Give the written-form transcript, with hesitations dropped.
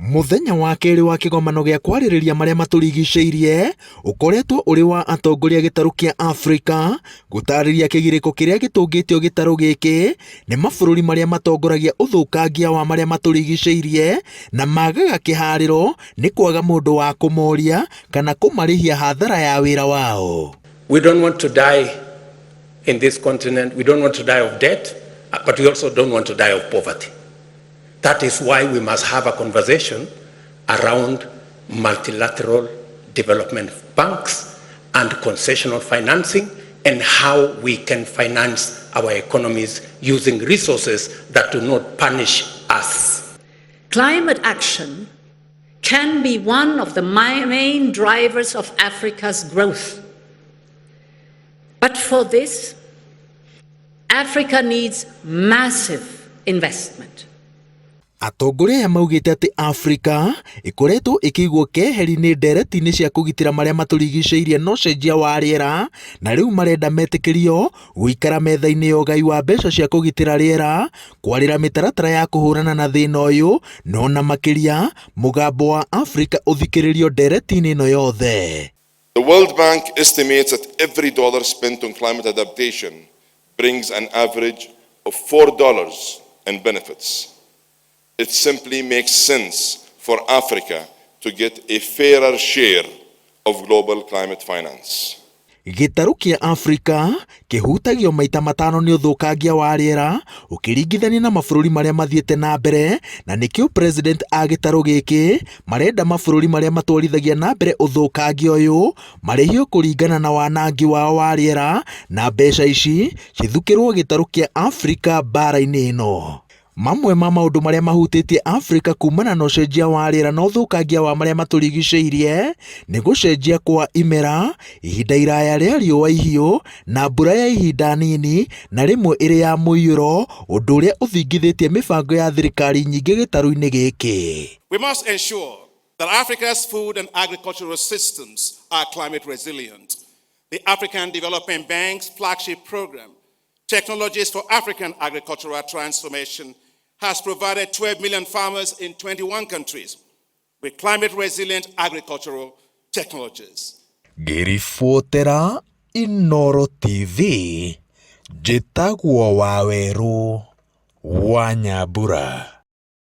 Mũthenya wa kerĩ wa kĩgomano gĩa kwarĩrĩria marĩa matũrigicĩirie ũkoretwo ũrĩ wa atongoria gĩtarũ kĩa Afrika gũtarĩria kĩgirĩko kĩrĩa gĩtũngĩtio gĩtarũ gĩkĩ nĩ mabũrũri marĩa matongoragia ũthũkangia wa marĩa matũrigicĩirie na magaga kĩharĩro nĩ kwaga mũndũ wa kũmoria kana kũmarĩhia hathara ya wĩra wao. We don't want to die in this continent. We don't want to die of debt, but we also don't want to die of poverty. That is why we must have a conversation around multilateral development banks and concessional financing and how we can finance our economies using resources that do not punish us. Climate action can be one of the main drivers of Africa's growth. But for this, Africa needs massive investment. Atongoria aya maugĩte atĩ Afrika ĩkoretwo ĩkĩigwo keheri-inĩ ndereti-inĩ cia kũgitĩra marĩa matũrigicĩirie na ũcenjia wa rĩera na rĩu marenda metĩkĩrio gũikara metha-inĩ ya ũgai wa mbeca cia kũgitĩra rĩera, kwarĩra mĩtaratara ya kũhũrana na thĩna ũyũ na ona makĩria mũgambo wa Afrika ũthikĩrĩrio ndereti-inĩ ĩno yothe. The World Bank estimates that every dollar spent on climate adaptation brings an average of $4 in benefits. It simply makes sense for Africa to get a fairer share of global climate finance. Gĩtarũ kĩa Afrika kĩhutagio maita matano nĩ ũthũkangia wa rĩera ũkĩringithania na mabũrũri marĩa mathiĩte na mbere na nĩkĩo president a gĩtarũ gĩkĩ marenda mabũrũri marĩa matwarithagia na mbere ũthũkangia ũyũ marĩhio kũringana na wanangi wao wa rĩera na mbeca ici cithukĩrwo gĩtarũ kĩa Afrika mbara-inĩ ĩno. Mamwe ma maũndũ marĩa mahutĩtie Afrika kumana na ũcenjia wa rĩera na ũthũkangia wa marĩa matũrigicĩirie nĩ gũcenjia kwa imera, ihinda iraya rĩa riũa ihiũ na mbura ya ihinda nini na rĩmwe ĩrĩ ya mũiyũro, ũndũ ũrĩa ũthingithĩtie mĩbango ya thirikari nyingĩ gĩtarũ-inĩ gĩkĩ. We must ensure that Africa's food and agricultural systems are climate resilient. The African Development Bank's flagship program, Technologies for African Agricultural Transformation, has provided 12 million farmers in 21 countries with climate resilient agricultural technologies. Ngĩribotera Inooro TV, njĩtagwo Wawerũ wa Nyambura.